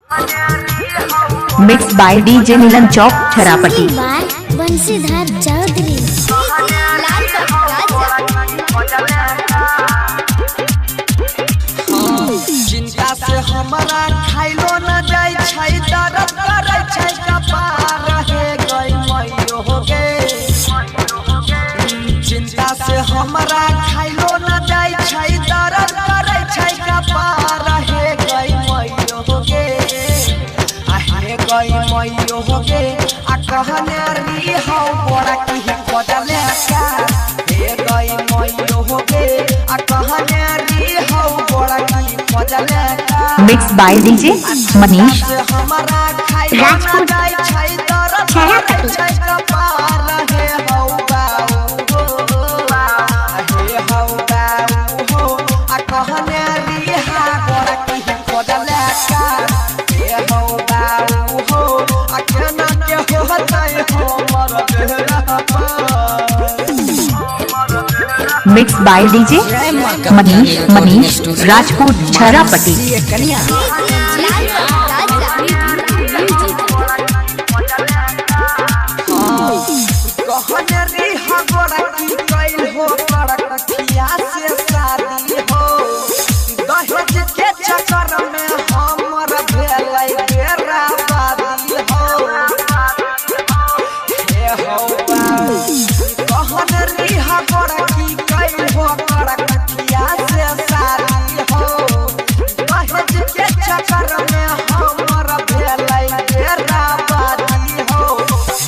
Mix by DJ Milan Chowk Chharapatti. By Bansidhar Chaudhary. Lal चिंता से हमारा खाइलो न जाय छै, दर्द करै छै कपार हे गई मैयो हो गे। चिंता से हमारा खाइलो न जाय छै, दर्द करै छै कपार हे गई मैयो हो गे। आ हे गई मैयो हो गे, आ कहने री हौ बड़ा की खोजले का। हे गई मैयो हो गे, आ कहने री हौ बड़ा की खोजले का। Mix by DJ Manish Rajput Chharapatti. Mix by DJ Manish Manish Rajput Chharapatti. Lal कहने री हगोरा की कैल हो कड़कखिया से शादी हो, दहेज के चक्कर में हमर भेलै बेराबादी हो। हे हो कहने री हगोरा की कैल हो कड़कखिया से शादी हो, दहेज के चक्कर में हमर भेलै बेराबादी हो।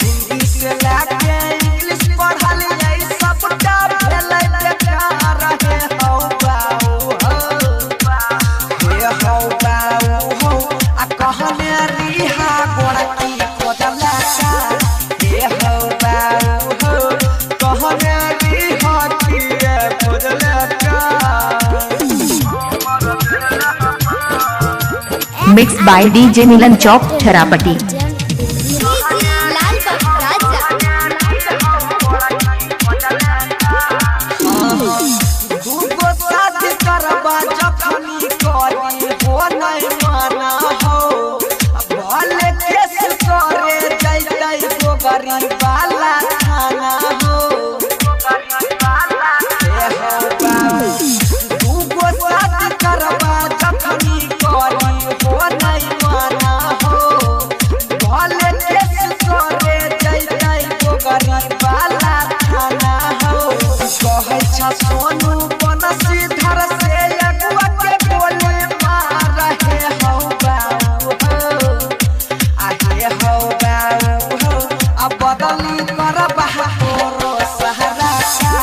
हिंदी से लाके इंग्लिश पढ़लियै सबटा भेलै बेकार हे हौ बाऊ हो। हे हौ बाऊ हो, आ कहने रिहा गोरा की खोजला का। हे हौ बाऊ हो, कहने रिहा किए खोजला का। Mix by DJ Milan Chowk Chharapatti. Lal दूगो शादी करबा जखनी करी हो नहीं माना हो, भले केस करे जैतै गोगरी वाला थाना हो। हे हो बाऊ, दूगो शादी करबा जखनी करी हो नहीं माना हो, भले केस करे जैतै गोगरी वाला थाना हो। कहै छ सोनू बनसीधर से अगुआ के गोली मार हे हौ बाऊ हो। आ हे हौ बाऊ हो, आ बदली करबा तोरो सहारा का।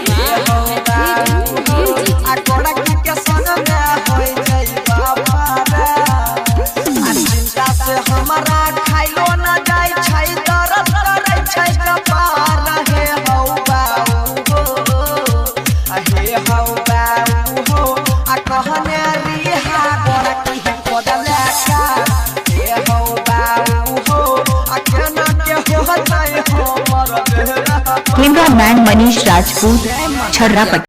हे हौ बाऊ हो, आ गोरखी के संग में होइ जइबा पारा। आ चिंता से हमरा खाइलो न जाय छै, दर्द करै छै कपार हे हौ बाऊ हो। आ हे हौ बाऊ हो, आ कहने रिहा गोरा की खोजले का। हे हौ बाऊ हो, आ केना के होतै हमर बेरा। Camera man Manish Rajput Chharapatti.